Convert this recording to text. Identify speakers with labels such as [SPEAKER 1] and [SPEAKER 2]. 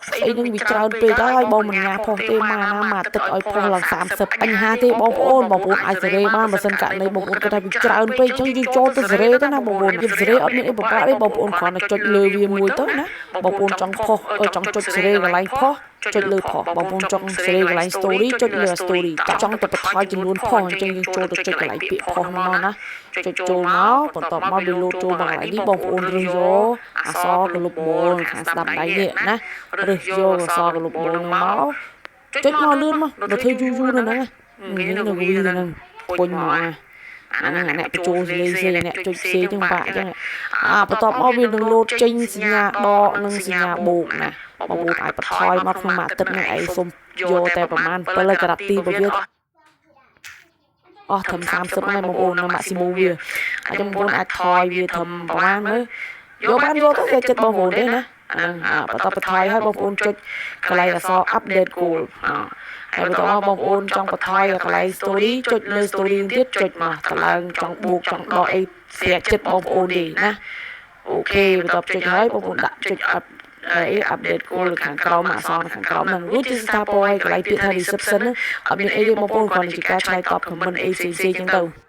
[SPEAKER 1] ស្អីនឹងវាច្រើនពេកហើយបងមិនញ៉ាផុសទេមកណាមួយអាទិត្យឲ្យផុសឡើង30បញ្ហាទេបងប្អូនបងប្អូនអាចសេរីបានបើសិនករណីបងប្អូនគិតថាវាច្រើនពេកអញ្ចឹងយើងចូលទៅសេរីទៅណាបងប្អូនយើងសេរីអត់មានអីពិបាកទេបងប្អូនគ្រាន់តែចុចលើវាមួយទៅណាបងប្អូនចង់ផុសចង់ចុចសេរីកន្លែងផុសចុចលើផុសបងប្អូនចង់សេរីកន្លែង story ចុចលើ story ចង់ទៅបន្ថយចំនួនផុសអញ្ចឹងយើងចូលទៅចុចកន្លែងពាក្យផុសហ្នឹងមកណាចុចចូលមកបន្ទាប់មកវាលោតចូលមកកន្លែងនេះបងប្អូនរើសយកអក្សរ global ខាងស្ដាំដៃនេះណារើសយកអក្សរ global ហ្នឹងមកចុចមកលឿនមកដល់ធ្វើយូរយូរនៅហ្នឹងនេះនៅវីនៅហ្នឹងពុញមកអាអាហ្នឹងអាអ្នកបញ្ចូលលេងផ្សេងអ្នកចុចផ្សេងចឹងបាក់ចឹងអាបន្ទាប់មកវានឹងលោតចេញសញ្ញាដកនិងសញ្ញាបូកណាបងប្អូនអាចបន្ថយមកក្នុងមួយអាទិត្យហ្នឹងឯងសុំយកតែប្រហែល7ក្រាទីរបស់វាអស់ត្រឹម30ហ្នឹងបងប្អូននៅ maximum វាអញ្ចឹងបងប្អូនអាចថយវាត្រឹមប្រហែលមើលយកបានយកទៅវាចិត្តបងប្អូនទេណាអាហ្នឹងបន្តបន្ថយឲ្យបងប្អូនចុចកន្លែងអក្សរ update goal ហើយបន្តមកបងប្អូនចង់បន្ថយកន្លែង story ចុចលើ story ទៀតចុចមកតឡើងចង់បូកចង់ដកអីស្រាក់ចិត្តបងប្អូនទេណាOK បន្ទាប់ចុចហើយបងប្អូនដាក់ចុច up អី update goal ខាងក្រោមអក្សរខាងក្រោមហ្នឹងរួចជាស្ថាពរឲ្យកន្លែងពាក្យថា reception ហ្នឹងអត់មានអីទេបងប្អូនគ្រាន់តែជាការឆ្លើយតប comment អីផ្សេងៗចឹងទៅ។